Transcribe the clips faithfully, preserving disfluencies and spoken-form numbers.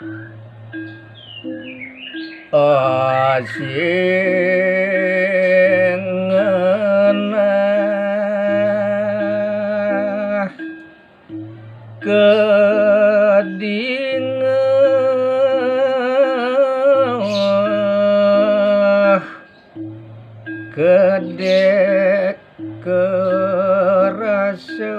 Asing ngenah kedingeh kedek kerasa.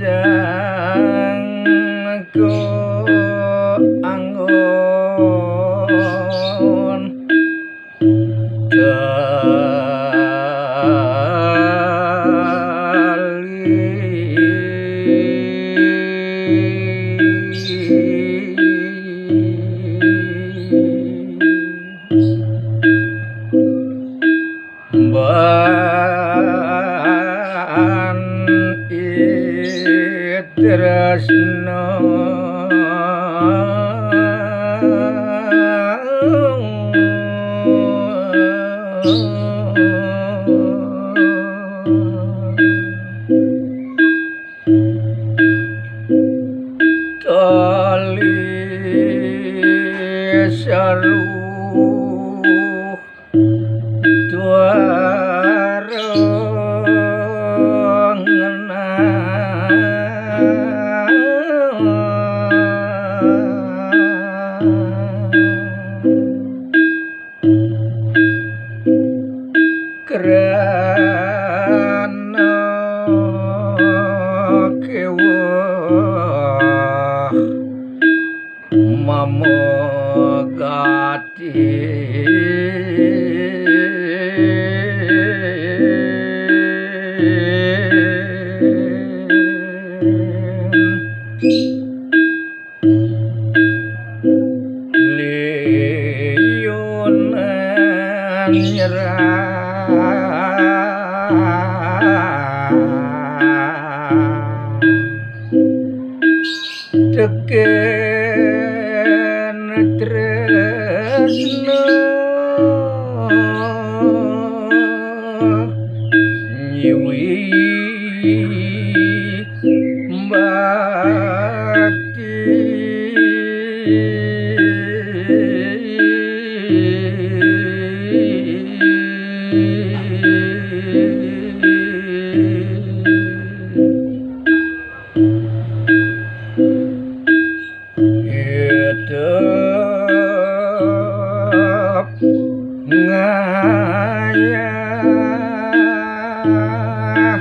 Makejang ko anggon tali. Ban itresno tali saruh tuareng ngenah. Krana kewah mamegati. Liyunan nyerah teken tresno nyiwi bakti. Idep ngayah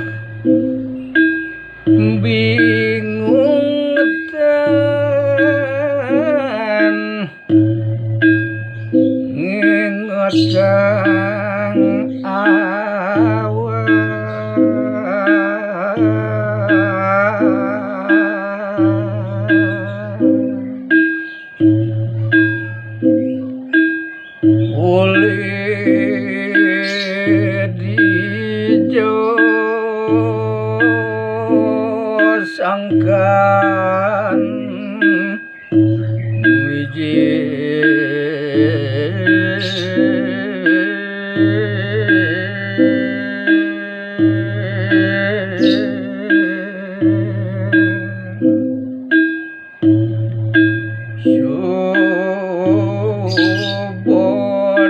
bingung tan ngingetang awak. Ulih dijo sangkan wiji. Suba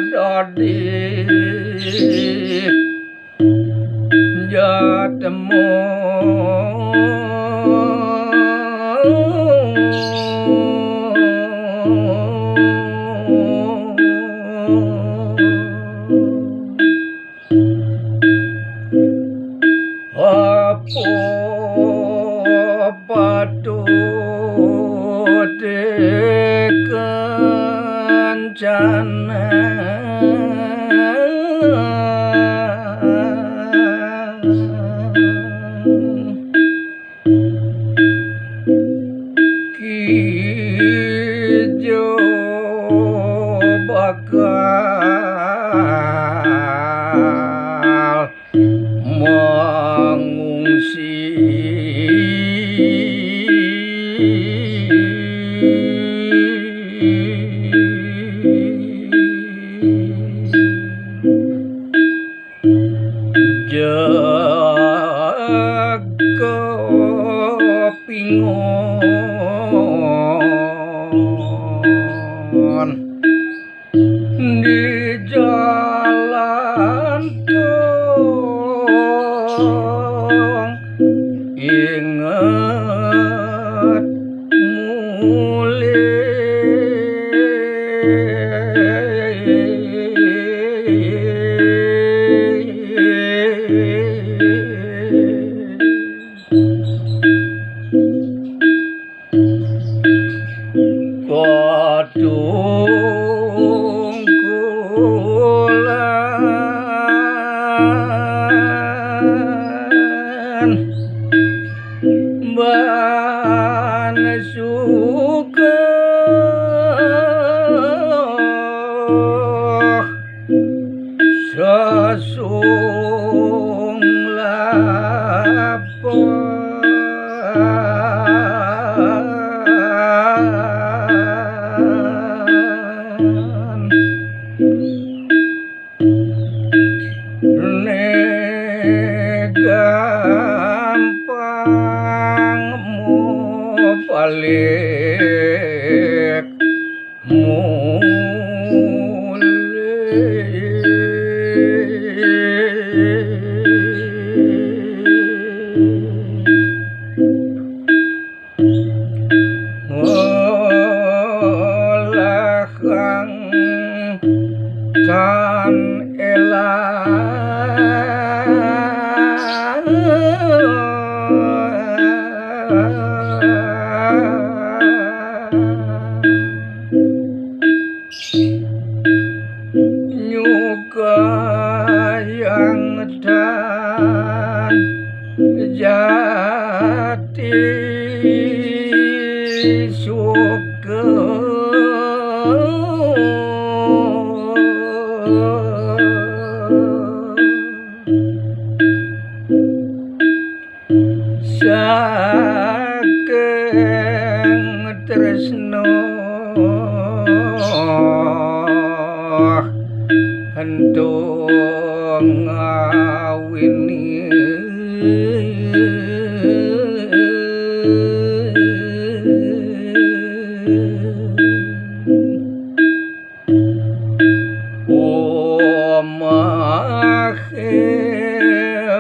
dadi jatemu. Apa patut dikencana? Kija bakal mangungsi. di jalan tong inget mulih. Kadungkulan ban sugih sasung lapan. Né gampang mau balik mulih. Ngolah kang tan élan. Nyukayang tan jati suka. Saking tresna entong ngawini. Omahé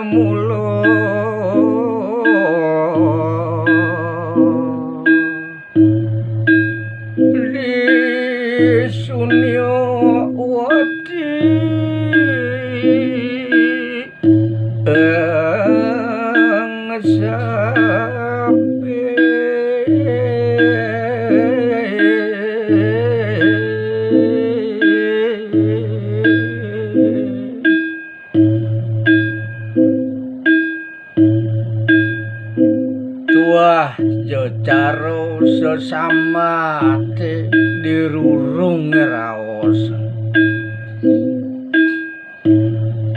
mula di Sunyawati ing sepi. Tuah jecara sesamate dirurung raos.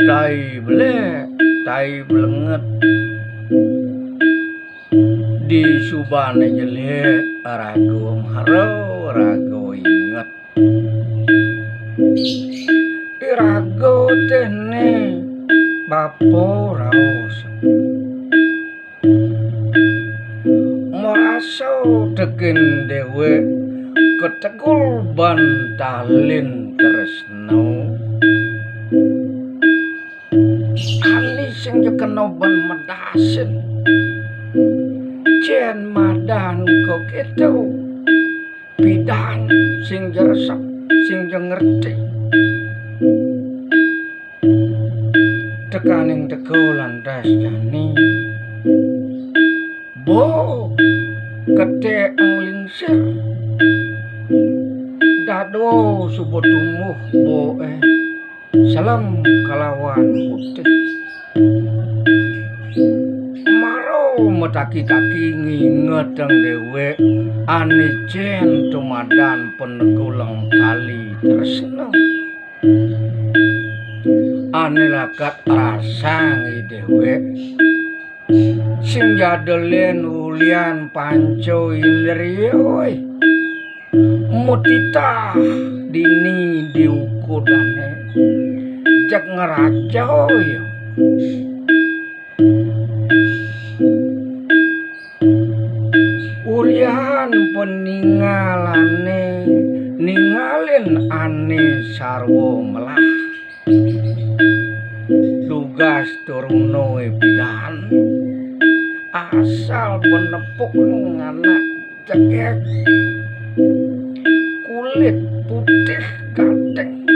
Tai blek, tai blenget. Di subane jelek, raga mara, raga inget. Iraga dene bapa raos. Marasa tekén dewek kategul ban talin tresna. Ané sing ja kena ban medasin. Jen madan ka kéto. Pidan sing ja resep, sing ja ngerti. Tekaning teka lantas jani. Bo, ketek nglingsir. Dadua suba tumbuh boe. Selem kalawan putih. Mara mataki-taki ngingetang dewek ané jen tumadan paneguleng tali tresna. Ané lakat rasang i dewek. Sing ja delen ulian panca indria, oi. Matitah dini di ukudané. Jeg ngeraja, oi. Ulian paningalané, ningal Yen ane sarwa melah, dugas turuna pidan, asal benepuk nganak cekek, kulit putih ganteng,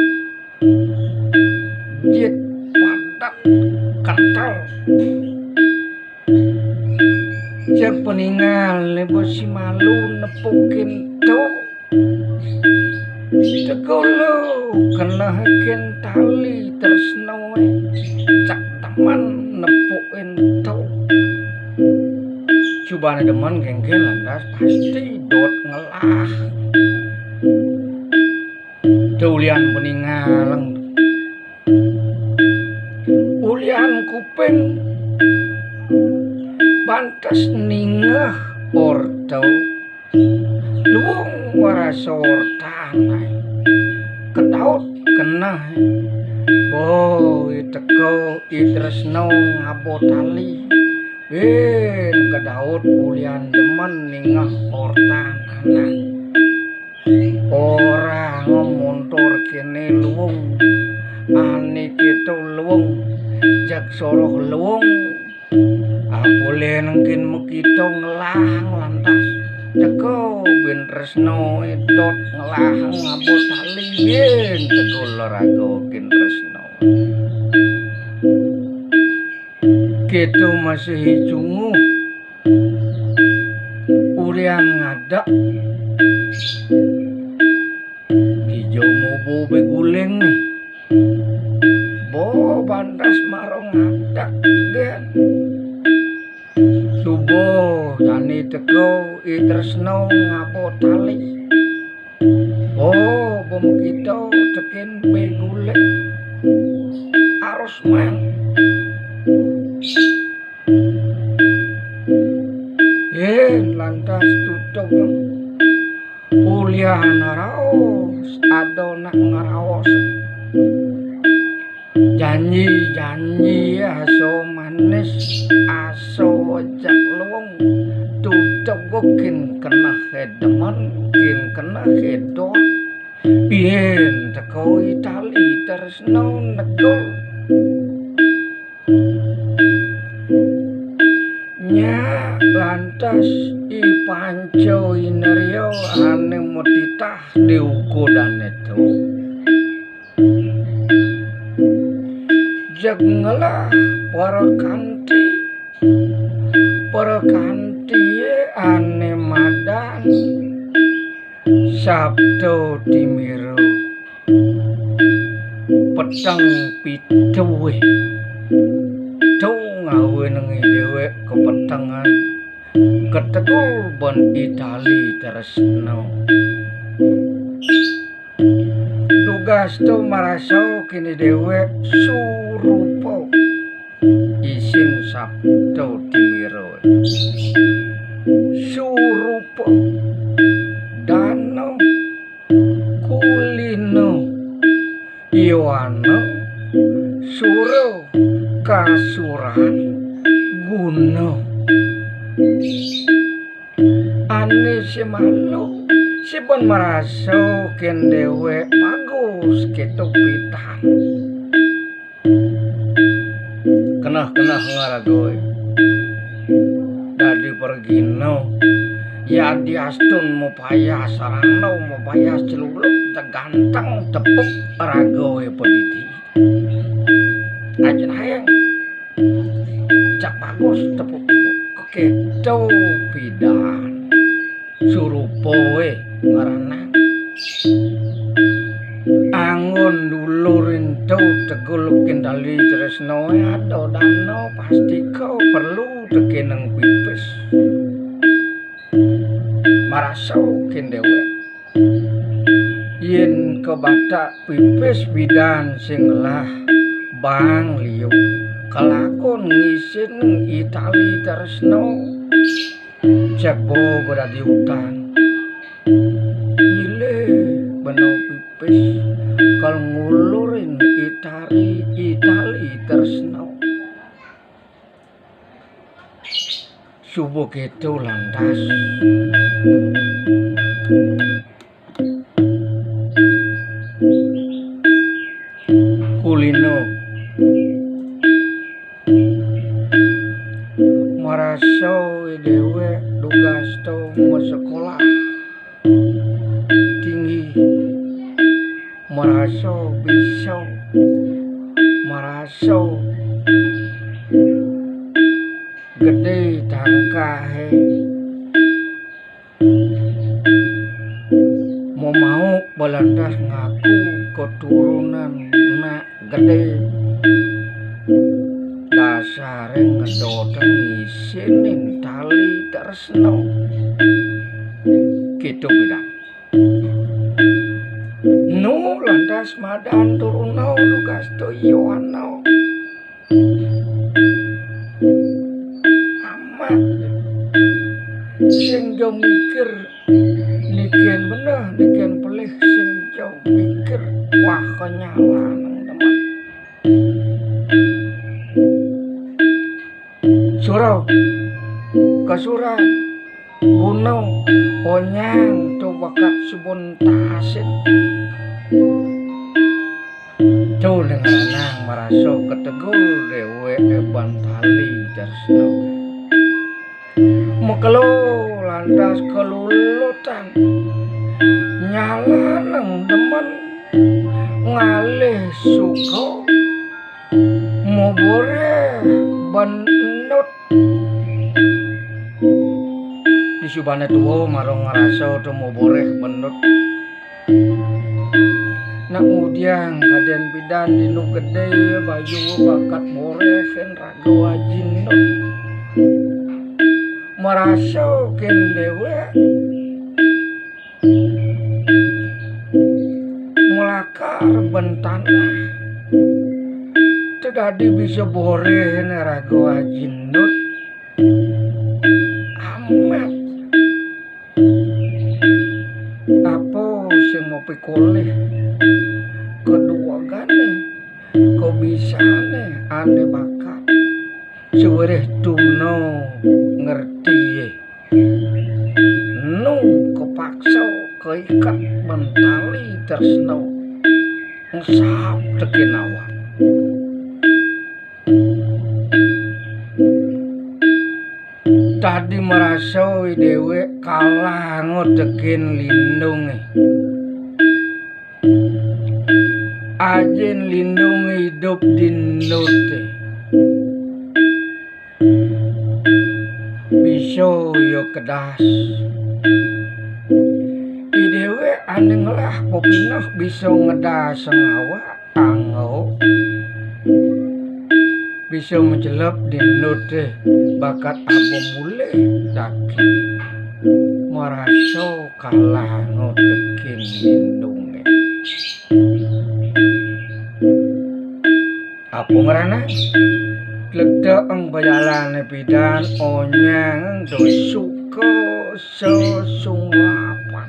jit padat kental. Cek peningal lebo si malu nepukin to. Tegolo kenahekin tali tresnoe, cak temen nepukin to. Cubane demen kengken lantas pasti dot ngelah. Tulian peningaleng. Ulian kuping pantes ningeh orta. Luung warasa ortan ae. Kedaut keneh. Bo, i teka i tresna ngaba tali. Win kedaut ulian demen ningeh ortan anak. Ora montor kene luung. Ane keto luung. Jak soroh luung. Apole nengkin mekito ngelah lantas. Teka bin tresna edot ngelah ngaba tali bin tegul raga kin tresna. Keto masih cunguh. Urian ngadek. Ijo mubu beguling nih. Bo bandas marong ngadek gen. Subuh jani teko i tresna ngaba tali. Oh, bom kita tekin beguling. Arus man. Yen lantas tutup ulian raos, ada nak ngeraos. Janji-janji aso manis, aso jak luung. Tutup kin keneh demen, kin keneh dot. Yen teko i tali tresna negul. Nya lantas i panca indria ane matitah di ukudan itu. Jeg ngelah para kanti, para kantie ane madan Sabda Timira. Peteng pituwih. To ngawenengi dewek kepetengan. Ketegul ben i tali tresna. Dugas to marasa kene dewek surupa. Isin Sabda Timira. Surupa. Dana. Kulina. Iwana. Sura. Kasuran. Guna. Ane si malu, si ben marasa ken dewek bagus keto pitan. Keneh-keneh ngaragoi. Dadi pergina, yadiastun mapayas sarana, mapayas celuluk, teganteng tepuk ragae padidi. Ajin hayang. Cak bagus tepuk-tepuk. Keto pidan. Surupae ngaranang. Anggon dulur ento tegul kin tali tresnae ada dana pastika perlu tekeneng pipis. Marasa kin dewek. Yen kabatak pipis pidan sing ngelah bang liu, kalakon ngisin i tali tresna. Cek bo beradi utang. Nyilih bena pipis kal ngulurin i tali, i tali tresna. Suba keto lantas. Marasa bisa, marasa gedé tangkahé, mau-mau ba lantas ngaku keturunan nak gedé. Dasaré ngedotang ngisinin tali tresna. Kéto pidan. Nu lantas madan turuna dugas toyana. Amat. Sing ja mikir, niken beneh, niken pelih, sing ja mikir. Wah, kenyalan temen. Sura, kasuran, gunung, onyang, to bakat subun tasin. To neng Ranang marasa ketegul déwéké ban tali tresna. Makelo lantas kelulutan. Nyalanang demen ngalih suka maboréh benut. Disubané tua mara ngrasa to maboréh benut. Nak ngudiang kadén pidan dina gedé, bayu bakat boréh kén raga ajinut. Marasa kén déwék malakar ben tanah. Teu dadi bisa boréhné raga ajinut. Amat. Apa sing mapikolih kaduegané, kabisané ané bakat. Sawiréh tuna ngerti, nu kapaksa kaiket ban tali tresna, ngesap tekén awak. Dadi marasa déwék kalah tekén lindungé. Ajin lindung idup di nuté. Bisa ya kedas. I déwék ané ngelah pepineh bisa ngedas awak. Anggo bisa majelep di nuté bakat aba mulih daging. Marasa kalah ngadegin lindungé. Apa ngrana? Tlekteng pajalané pidan onyang to suka sesunglapan.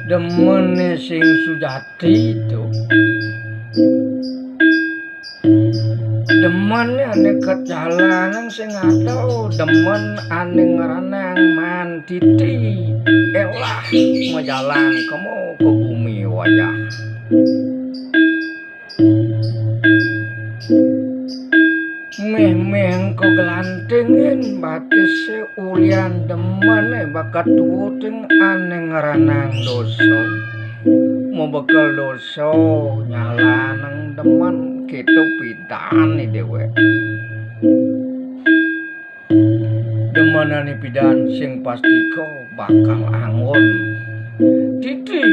Demené sing sujati to. Demen ané ka jalan sing ada, demen ané ngranang man titi. Elah majalan kemo ka bumi wayah. Méh-méh engko glantingin batisé ulian demené bakat tuuting ané ngranang dosa. Mabekel dosa nyalanang demen, kéto pidané déwék. Demenané pidan sing pastika bakal anggon. Titi.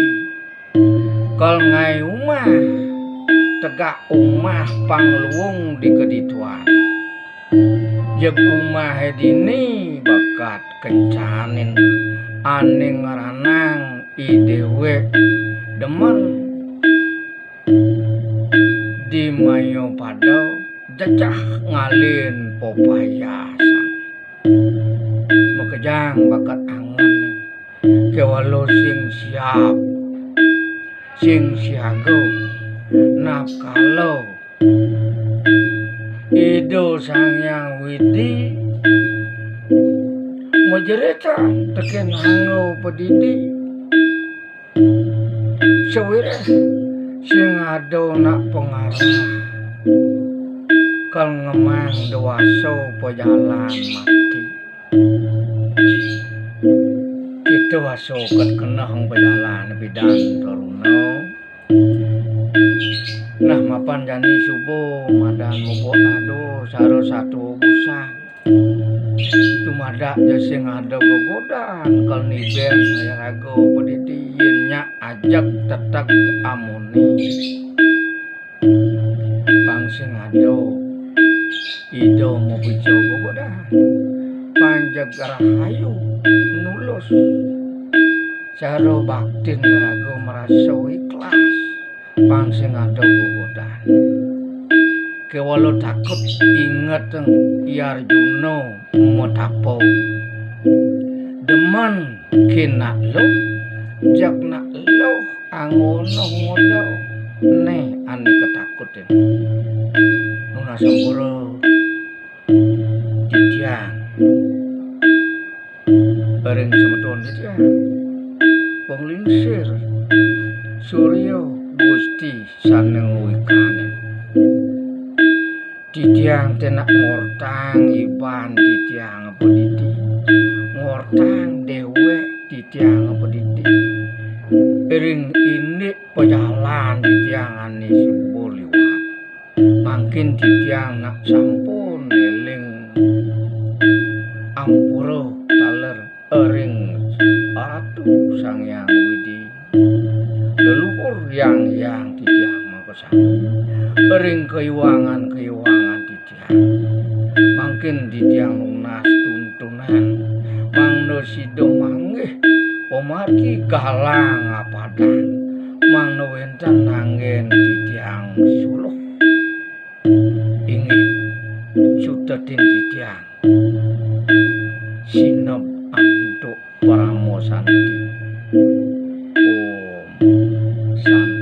Kal ngaé umah, tegak umah pang luung di kedituan. Jeg umahé dini bakat kencanin ané ngranang i déwék demen. Di maya pada jejeh ngalin pepayasan. Makejang bakat angen. Kéwala sing siap, sing siaga, napkala Ida Sang Hyang Widi majeritan tekén angga padidi. Sawiréh sing ada nak pangarah kal ngemang dewasa pajalan mati. Ida wasa uget keneh ing pajalan bidan Taruna. Nah, mapan jani suba madan mubuk adu sara satua busan. Dumadak ja sing ada gegodan kal nibeng raga padidi, yén nyak ajeg teteg amoni. Pang sing ada Ida mabicara gegodan. Pang jeg rahayu nulus. Cara baktin raga marasa ikhlas. Pang sing ada gegodan. Kéwala takut inget I Arjuna matapa. Demen kén nak luh, jeg nak luh anggona ngoda. Né ané katakutin. Nunas ampura titiang ring semeton titiang. Panglingsir Surya Gusti sané ngwikanin. Titiang té nak ngortang iban titiang padidi. Ngortang déwék titiang padidi. Ring indik pajalan titiang ané suba liwat. Mangkin titiang nak sampun éling ampura taler ring Ratu Sang Hyang Widi. Leluhur yang-yang titiang mangkasami. Ring kaiwangan-kaiwangan titiang. Mangkin titiang nunas tuntunan. Mangda sida manggih pamargi galang apadan. Mangda wénten anggén titiang suluh. Inggih, sutetin titiang. Sineb antuk parama santi. Om Santi.